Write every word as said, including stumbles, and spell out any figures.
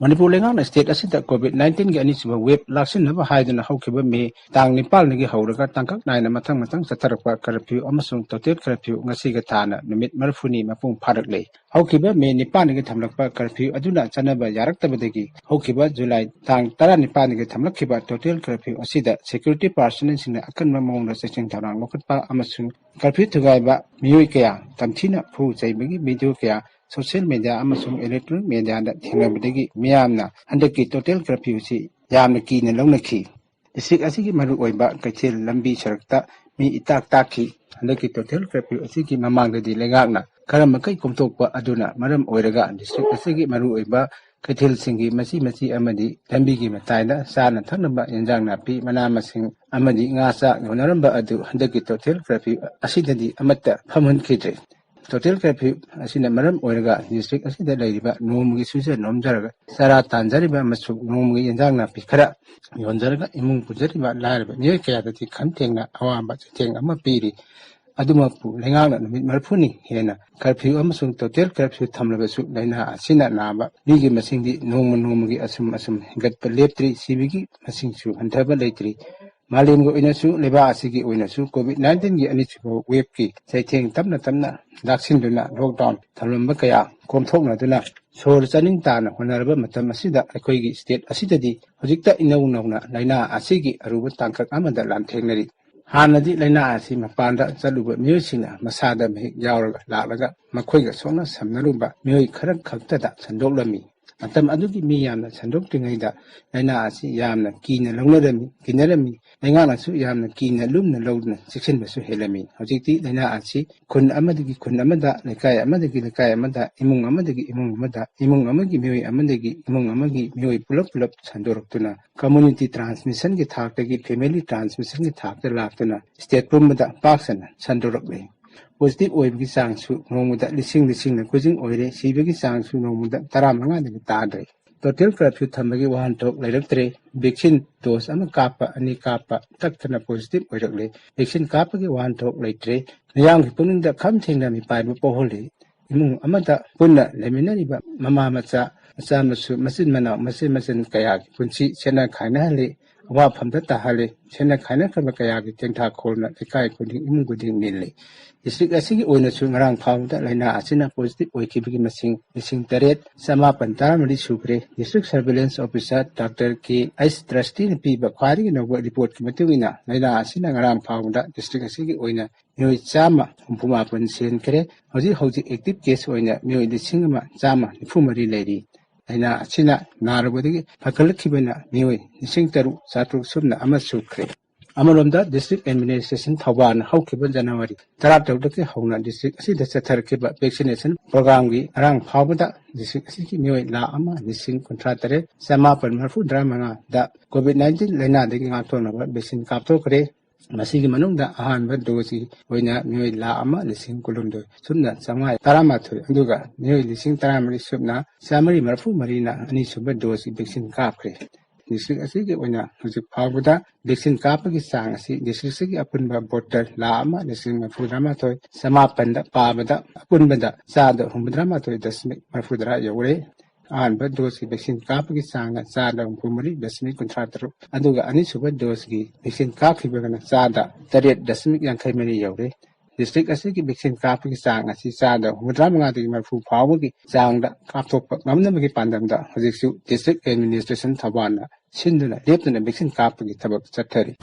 ꯃꯅꯤꯄꯨꯔ ꯂꯩꯉꯥꯛꯅ state ꯑꯁꯤꯗ COVID nineteenꯒꯤ ꯑꯅꯤꯁꯨꯕ wave ꯂꯥꯛꯁꯤꯟꯅꯕ ꯍꯥꯏꯗꯨꯅ ꯍꯧꯈꯤꯕ May ꯇꯥꯡ ꯅꯤꯄꯥꯟꯗꯒꯤ ꯍꯧꯔꯒ ꯇꯥꯡꯀꯛ ꯅꯥꯏꯅ ꯃꯊꯪ ꯃꯊꯪ ꯆꯠꯊꯔꯛꯄ curfew ꯑꯃꯁꯨꯡ total curfew ꯉꯁꯤꯒ ꯊꯥꯅ ꯅꯨꯃꯤꯠ ꯃꯔꯤꯐꯨꯅꯤ ꯃꯄꯨꯡ ꯐꯥꯔꯛꯂꯦ꯫ ꯍꯧꯈꯤꯕ May ꯅꯤꯄꯥꯟꯗꯒꯤ ꯊꯝꯂꯛꯄ curfew ꯑꯗꯨꯅ ꯆꯠꯅꯕ ꯌꯥꯔꯛꯇꯕꯗꯒꯤ ꯍꯧꯈꯤꯕ July ꯇꯥꯡ ꯇꯔꯥꯅꯤꯄꯥꯟꯗꯒꯤ ꯊꯝꯂꯛꯈꯤꯕ total curfew ꯑꯁꯤꯗ security personnelꯁꯤꯡꯅ ꯑꯀꯟꯕ ꯃꯑꯣꯡꯗ ꯆꯦꯛꯁꯤꯟ ꯊꯧꯔꯥꯡ ꯂꯧꯈꯠꯄ ꯑꯃꯁꯨꯡ curfew ꯊꯨꯒꯥꯏꯕ ꯃꯤꯑꯣꯏ ꯀꯌꯥ ꯇꯝꯊꯤꯅ ꯐꯨ ꯆꯩꯕꯒꯤ video ꯀꯌꯥ social media ꯑꯃꯁꯨꯡ electronic mediaꯗ ꯊꯦꯡꯅꯕꯗꯒꯤ ꯃꯤꯌꯥꯝꯅ ꯍꯟꯗꯛꯀꯤ total curfewꯁꯤ ꯌꯥꯝꯅ ꯀꯤꯅ ꯂꯧꯅꯈꯤ꯫ District ꯑꯁꯤꯒꯤ ꯃꯔꯨꯑꯣꯏꯕ ꯀꯩꯊꯦꯜ, ꯂꯝꯕꯤ ꯁꯔꯛꯇ ꯃꯤ ꯏꯇꯥꯛ ꯇꯥꯛꯈꯤ꯫ ꯍꯟꯗꯛꯀꯤ total curfew ꯑꯁꯤꯒꯤ ꯃꯃꯥꯡꯗꯗꯤ ꯂꯩꯉꯥꯛꯅ ꯈꯔ ꯃꯈꯩ ꯀꯣꯝꯊꯣꯛꯄ ꯑꯗꯨꯅ ꯃꯔꯝ ꯑꯣꯏꯔꯒ district ꯑꯁꯤꯒꯤ ꯃꯔꯨꯑꯣꯏꯕ ꯀꯩꯊꯦꯜꯁꯤꯡꯒꯤ ꯃꯆꯤ ꯃꯆꯤ ꯑꯃꯗꯤ ꯂꯝꯕꯤꯒꯤ ꯃꯇꯥꯏꯗ ꯆꯥꯅ ꯊꯛꯅꯕ ꯏꯟꯖꯥꯡ ꯅꯥꯄꯤ, ꯃꯅꯥ ꯃꯁꯤꯡ ꯑꯃꯗꯤ ꯉꯥ ꯆꯥꯛ ꯌꯣꯟꯅꯔꯝꯕ ꯑꯗꯨ ꯍꯟꯗꯛꯀꯤ total curfew ꯑꯁꯤꯗꯗꯤ ꯑꯃꯠꯇ ꯐꯝꯍꯟꯈꯤꯗ꯭ꯔꯦ꯫ Total curfew ꯑꯁꯤꯅ ꯃꯔꯝ ꯑꯣꯏꯔꯒ district ꯑꯁꯤꯗ ꯂꯩꯔꯤꯕ ꯅꯣꯡꯃꯒꯤ ꯁꯨꯖ ꯅꯣꯝꯖꯔꯒ ꯆꯔꯥ ꯇꯥꯟꯖꯔꯤꯕ ꯑꯃꯁꯨꯡ ꯅꯣꯡꯃꯒꯤ ꯏꯟꯖꯥꯡ ꯅꯥꯄꯤ ꯈꯔ ꯌꯣꯟꯖꯔꯒ ꯏꯃꯨꯡ ꯄꯨꯖꯔꯤꯕ ꯂꯥꯏꯔꯕ ꯃꯤꯑꯣꯏ ꯀꯌꯥꯗꯗꯤ ꯈꯝ ꯊꯦꯡꯅ ꯑꯋꯥꯕ ꯆꯩꯊꯦꯡ ꯑꯃ ꯄꯤꯔꯤ꯫ ꯑꯗꯨꯃꯛꯄꯨ ꯂꯩꯉꯥꯛꯅ ꯅꯨꯃꯤꯠ ꯃꯔꯤꯐꯨꯅꯤ ꯍꯦꯟꯅ curfew ꯑꯃꯁꯨꯡ total curfew ꯊꯝꯂꯕꯁꯨ ꯂꯥꯏꯅꯥ ꯑꯁꯤꯅ ꯅꯥꯕ ꯃꯤꯒꯤ ꯃꯁꯤꯡꯗꯤ ꯅꯣꯡꯃ ꯅꯣꯡꯃꯒꯤ ꯑꯁꯨꯝ ꯑꯁꯨꯝ ꯍꯦꯟꯒꯠꯄ ꯂꯦꯞꯇ꯭ꯔꯤ, ꯁꯤꯕꯒꯤ ꯃꯁꯤꯡꯁꯨ ꯍꯟꯊꯕ ꯂꯩꯇ꯭ꯔꯤ꯫ ꯃꯥꯂꯦꯝꯒꯤ ꯑꯣꯏꯅꯁꯨ, ꯂꯩꯕꯥꯛ ꯑꯁꯤꯒꯤ ꯑꯣꯏꯅꯁꯨ COVID nineteenꯒꯤ ꯑꯅꯤꯁꯨꯕ waveꯀꯤ ꯆꯩꯊꯦꯡ ꯇꯞꯅ ꯇꯞꯅ ꯂꯥꯛꯁꯤꯟꯗꯨꯅ lockdown ꯊꯝꯂꯝꯕ ꯀꯌꯥ ꯀꯣꯝꯊꯣꯛꯅꯗꯨꯅ ꯁꯣꯔ ꯆꯥꯅꯤꯡ ꯇꯥꯅ ꯍꯣꯠꯅꯔꯕ ꯃꯇꯝ ꯑꯁꯤꯗ ꯑꯩꯈꯣꯏꯒꯤ state ꯑꯁꯤꯗꯗꯤ ꯍꯧꯖꯤꯛꯇ ꯏꯅꯧ ꯅꯧꯅ ꯂꯥꯏꯅꯥ ꯑꯁꯤꯒꯤ ꯑꯔꯨꯕ ꯇꯥꯡꯀꯛ ꯑꯃꯗ ꯂꯥꯟꯊꯦꯡꯅꯔꯤ꯫ ꯍꯥꯟꯅꯗꯤ ꯂꯥꯏꯅꯥ ꯑꯁꯤ ꯃꯄꯥꯟꯗ ꯆꯠꯂꯨꯕ ꯃꯤꯑꯣꯏꯁꯤꯡꯅ ꯃꯁꯥꯗ ꯃꯍꯤꯛ ꯌꯥꯎꯔꯒ ꯂꯥꯛꯂꯒ ꯃꯈꯣꯏꯒ ꯁꯣꯛꯅ ꯁꯝꯅꯔꯨꯕ ꯃꯤꯑꯣꯏ ꯈꯔ ꯈꯛꯇꯗ ꯁꯟꯗꯣꯛꯂꯝꯃꯤ꯫ ꯃꯇꯝ ꯑꯗꯨꯒꯤ ꯃꯤ ꯌꯥꯝꯅ ꯁꯟꯗꯣꯛꯇ꯭ꯔꯤꯉꯩꯗ ꯂꯥꯏꯅꯥ ꯑꯁꯤ ꯌꯥꯝꯅ ꯀꯤꯅ ꯂꯧꯅꯔꯝꯃꯤ, ꯀꯤꯅꯔꯝꯃꯤ꯫ ꯂꯩꯉꯥꯛꯅꯁꯨ ꯌꯥꯝꯅ ꯀꯤꯅ ꯂꯨꯝꯅ ꯂꯧꯗꯨꯅ ꯆꯦꯛꯁꯤꯟꯕꯁꯨ ꯍꯦꯜꯂꯝꯃꯤ꯫ ꯍꯧꯖꯤꯛꯇꯤ ꯂꯥꯏꯅꯥ ꯑꯁꯤ ꯈꯨꯟ ꯑꯃꯗꯒꯤ ꯈꯨꯟ ꯑꯃꯗ, ꯂꯩꯀꯥꯏ ꯑꯃꯗꯒꯤ ꯂꯩꯀꯥꯏ ꯑꯃꯗ, ꯏꯃꯨꯡ ꯑꯃꯗꯒꯤ ꯏꯃꯨꯡ ꯑꯃꯗ, ꯏꯃꯨꯡ ꯑꯃꯒꯤ ꯃꯤꯑꯣꯏ ꯑꯃꯗꯒꯤ ꯏꯃꯨꯡ ꯑꯃꯒꯤ ꯃꯤꯑꯣꯏ ꯄꯨꯂꯞ ꯄꯨꯂꯞ ꯁꯟꯗꯣꯔꯛꯇꯨꯅ community transmissionꯒꯤ ꯊꯥꯛꯇꯒꯤ family transmissionꯒꯤ ꯊꯥꯛꯇ ꯂꯥꯛꯇꯨꯅ state ꯄꯨꯝꯕꯗ ꯄꯥꯛ ꯁꯟꯅ ꯁꯟꯗꯣꯔꯛꯂꯤ꯫ Positive ꯑꯣꯏꯕꯒꯤ ꯆꯥꯡꯁꯨ ꯅꯣꯡꯃꯗ ꯂꯤꯁꯤꯡ ꯂꯤꯁꯤꯡꯅ ꯈꯨꯖꯤꯡ ꯑꯣꯏꯔꯦ, ꯁꯤꯕꯒꯤ ꯆꯥꯡꯁꯨ ꯅꯣꯡꯃꯗ ꯇꯔꯥꯃꯉꯥꯗꯒꯤ ꯇꯥꯗ꯭ꯔꯦ꯫ Total curfew ꯊꯝꯕꯒꯤ ꯋꯥꯍꯟꯊꯣꯛ ꯂꯩꯔꯛꯇ꯭ꯔꯦ꯫ Vaccine dose ꯑꯃ ꯀꯥꯞꯄ, ꯑꯅꯤ ꯀꯥꯞꯄ, ꯇꯛꯇꯅ positive ꯑꯣꯏꯔꯛꯂꯦ꯫ Vaccine ꯀꯥꯞꯄꯒꯤ ꯋꯥꯍꯟꯊꯣꯛ ꯂꯩꯇ꯭ꯔꯦ꯫ ꯃꯤꯌꯥꯝꯒꯤ ꯄꯨꯛꯅꯤꯡꯗ ꯈꯝ ꯊꯦꯡꯅ ꯃꯤꯄꯥꯏꯕ ꯄꯣꯛꯍꯜꯂꯤ꯫ ꯏꯃꯨꯡ ꯑꯃꯗ ꯄꯨꯟꯅ ꯂꯩꯃꯤꯟꯅꯔꯤꯕ ꯃꯃꯥ ꯃꯆꯥ ꯃꯆꯥ ꯃꯁꯨ, ꯃꯆꯤꯟ ꯃꯅꯥꯎ, ꯃꯆꯤꯟ ꯃꯆꯤꯟ ꯀꯌꯥꯒꯤ ꯄꯨꯟꯁꯤ ꯁꯦꯠꯅ ꯈꯥꯏꯅꯍꯜꯂꯤ, ꯑꯋꯥꯐꯝꯗ ꯇꯥꯍꯜꯂꯤ꯫ ꯁꯦꯠꯅ ꯈꯥꯏꯅꯈ꯭ꯔꯕ ꯀꯌꯥꯒꯤ ꯇꯦꯡꯊꯥ ꯈꯣꯜꯅ ꯂꯩꯀꯥꯏ ꯈꯨꯗꯤꯡ, ꯏꯃꯨꯡ ꯈꯨꯗꯤꯡ ꯅꯤꯜꯂꯤ꯫ ꯗꯤꯁꯇ꯭ꯔꯤꯛ ꯑꯁꯤꯒꯤ ꯑꯣꯏꯅꯁꯨ ꯉꯔꯥꯡ ꯐꯥꯎꯕꯗ ꯂꯥꯏꯅꯥ ꯑꯁꯤꯅ ꯄꯣꯖꯤꯇꯤꯚ ꯑꯣꯏꯈꯤꯕꯒꯤ ꯃꯁꯤꯡ ꯂꯤꯁꯤꯡ ꯇꯔꯦꯠ ꯆꯃꯥꯄꯟ ꯇꯔꯥꯃꯔꯤ ꯁꯨꯈ꯭ꯔꯦ꯫ ꯗꯤꯁꯇ꯭ꯔꯤꯛ ꯁꯔꯚꯤꯂꯦꯟꯁ ꯑꯣꯐꯤꯁꯥꯔ ꯗꯥꯛꯇꯔ ꯀꯦ ꯑꯩꯆ ꯇ꯭ꯔꯁꯇꯤꯅ ꯄꯤꯕ ꯈ꯭ꯋꯥꯏꯗꯒꯤ ꯅꯧꯕ ꯔꯤꯄꯣꯔꯠꯀꯤ ꯃꯇꯨꯡ ꯏꯟꯅ, ꯂꯥꯏꯅꯥ ꯑꯁꯤꯅ ꯉꯔꯥꯡ ꯐꯥꯎꯕꯗ ꯗꯤꯁꯇ꯭ꯔꯤꯛ ꯑꯁꯤꯒꯤ ꯑꯣꯏꯅ ꯃꯤꯑꯣꯏ ꯆꯥꯝꯃ ꯍꯨꯝꯐꯨ ꯃꯥꯄꯟ ꯁꯤꯍꯟꯈ꯭ꯔꯦ꯫ ꯍꯧꯖꯤꯛ ꯍꯧꯖꯤꯛ ꯑꯦꯛꯇꯤꯚ ꯀꯦꯁ ꯑꯣꯏꯅ ꯃꯤꯑꯣꯏ ꯂꯤꯁꯤꯡ ꯑꯃ ꯆꯥꯝꯃ ꯅꯤꯐꯨ ꯃꯔꯤ ꯂꯩꯔꯤ꯫ ꯂꯥꯏꯅꯥ ꯑꯁꯤꯅ ꯅꯥꯔꯨꯕꯗꯒꯤ ꯐꯒꯠꯂꯛꯈꯤꯕꯅ ꯃꯤꯑꯣꯏ ꯂꯤꯁꯤꯡ ꯇꯔꯨꯛ ꯆꯥꯇ꯭ꯔꯨꯛ ꯁꯨꯞꯅ ꯑꯃ ꯁꯨꯈ꯭ꯔꯦ꯫ ꯑꯃꯔꯣꯝꯗ, ꯗꯤꯁꯇ꯭ꯔꯤꯛ ꯑꯦꯗꯃꯤꯅꯤꯁꯇ꯭ꯔꯦꯁꯟ ꯊꯧꯕꯥꯜꯅ ꯍꯧꯈꯤꯕ ꯖꯅꯋꯥꯔꯤ ꯇꯔꯥꯇꯔꯨꯛꯇꯒꯤ ꯍꯧꯅ ꯗꯤꯁꯇ꯭ꯔꯤꯛ ꯑꯁꯤꯗ ꯆꯠꯊꯔꯛꯈꯤꯕ ꯚꯦꯛꯁꯤꯅꯦꯁꯟ ꯄ꯭ꯔꯣꯒ꯭ꯔꯥꯝꯒꯤ ꯉꯔꯥꯡ ꯐꯥꯎꯕꯗ ꯗꯤꯁꯇ꯭ꯔꯤꯛ ꯑꯁꯤꯒꯤ ꯃꯤꯑꯣꯏ ꯂꯥꯈ ꯑꯃ ꯂꯤꯁꯤꯡ ꯀꯨꯟꯊ꯭ꯔꯥ ꯇꯔꯦꯠ ꯆꯃꯥꯄꯟ ꯃꯔꯤꯐꯨ ꯇꯔꯥ ꯃꯉꯥꯗ ꯀꯣꯚꯤꯗ ꯅꯥꯏꯟꯇꯤꯟ ꯂꯥꯏꯅꯥꯗꯒꯤ ꯉꯥꯛꯊꯣꯛꯅꯕ ꯚꯦꯛꯁꯤꯟ ꯀꯥꯞꯊꯣꯛꯈ꯭ꯔꯦ꯫ ꯃꯁꯤꯒꯤ ꯃꯅꯨꯡꯗ ꯑꯍꯥꯟꯕ ꯗꯣꯁꯀꯤ ꯑꯣꯏꯅ ꯃꯤꯑꯣꯏ ꯂꯥꯈ ꯑꯃ ꯂꯤꯁꯤꯡ ꯀꯨꯟꯍꯨꯝꯗꯣꯏ ꯁꯨꯞꯅ ꯆꯥꯝꯃꯉꯥ ꯇꯔꯥꯃꯥꯊꯣꯏ, ꯑꯗꯨꯒ ꯃꯤꯑꯣꯏ ꯂꯤꯁꯤꯡ ꯇꯔꯥꯃꯔꯤ ꯁꯨꯞꯅ ꯆꯥꯝꯃꯔꯤ ꯃꯔꯤꯐꯨ ꯃꯔꯤꯅ ꯑꯅꯤꯁꯨꯕ ꯗꯣꯁꯀꯤ ꯚꯦꯛꯁꯤꯟ ꯀꯥꯞꯈ꯭ꯔꯦ꯫ ꯗꯤꯁꯇ꯭ꯔꯤꯛ ꯑꯁꯤꯒꯤ ꯑꯣꯏꯅ ꯍꯧꯖꯤꯛ ꯐꯥꯎꯕꯗ ꯚꯦꯛꯁꯤꯟ ꯀꯥꯞꯄꯒꯤ ꯆꯥꯡ ꯑꯁꯤ ꯗꯤꯁꯇ꯭ꯔꯤꯛ ꯑꯁꯤꯒꯤ ꯑꯄꯨꯟꯕ ꯚꯣꯇꯔ ꯂꯥꯈ ꯑꯃ ꯂꯤꯁꯤꯡ ꯃꯔꯤꯐꯨ ꯇꯔꯥꯃꯥꯊꯣꯏ ꯆꯃꯥꯄꯟꯗ ꯄꯥꯕꯗ ꯑꯄꯨꯟꯕꯗ ꯆꯥꯗ ꯍꯨꯝꯐꯨꯇꯔꯥꯃꯥꯊꯣꯏ ꯗꯁꯃꯤꯛ ꯃꯔꯤꯐꯨꯇꯔꯥ ꯌꯧꯔꯦ꯫ ꯑꯍꯥꯟꯕ ꯗꯣꯁꯀꯤ ꯚꯦꯛꯁꯤꯟ ꯀꯥꯞꯄꯒꯤ ꯆꯥꯡꯅ ꯆꯥꯗ ꯍꯨꯝꯐꯨꯃꯔꯤ ꯗꯁꯃꯤꯛ ꯀꯨꯟꯊ꯭ꯔꯥ ꯇꯔꯨꯛ, ꯑꯗꯨꯒ ꯑꯅꯤꯁꯨꯕ ꯗꯣꯁꯀꯤ ꯚꯦꯛꯁꯤꯟ ꯀꯥꯞꯈꯤꯕꯒꯅ ꯆꯥꯗ ꯇꯔꯦꯠ ꯗꯁꯃꯤꯛ ꯌꯥꯡꯈꯩ ꯃꯔꯤ ꯌꯧꯔꯦ꯫ ꯗꯤꯁꯇ꯭ꯔꯤꯛ ꯑꯁꯤꯒꯤ ꯚꯦꯛꯁꯤꯟ ꯀꯥꯞꯄꯒꯤ ꯆꯥꯡ ꯑꯁꯤ ꯆꯥꯗ ꯍꯨꯝꯐꯨꯇꯔꯥ ꯃꯉꯥꯗꯒꯤ ꯃꯔꯤꯐꯨ ꯐꯥꯎꯕꯒꯤ ꯆꯥꯡꯗ ꯀꯥꯞꯊꯣꯛꯄ ꯉꯝꯅꯕꯒꯤ ꯄꯥꯟꯗꯝꯗ ꯍꯧꯖꯤꯛꯁꯨ ꯗꯤꯁꯇ꯭ꯔꯤꯛ ꯑꯦꯗꯃꯤꯅꯤꯁꯇ꯭ꯔꯦꯁꯟ ꯊꯧꯕꯥꯜꯅ ꯁꯤꯟꯗꯨꯅ ꯂꯦꯞꯇꯅ ꯚꯦꯛꯁꯤꯟ ꯀꯥꯞꯄꯒꯤ ꯊꯕꯛ ꯆꯠꯊꯔꯤ꯫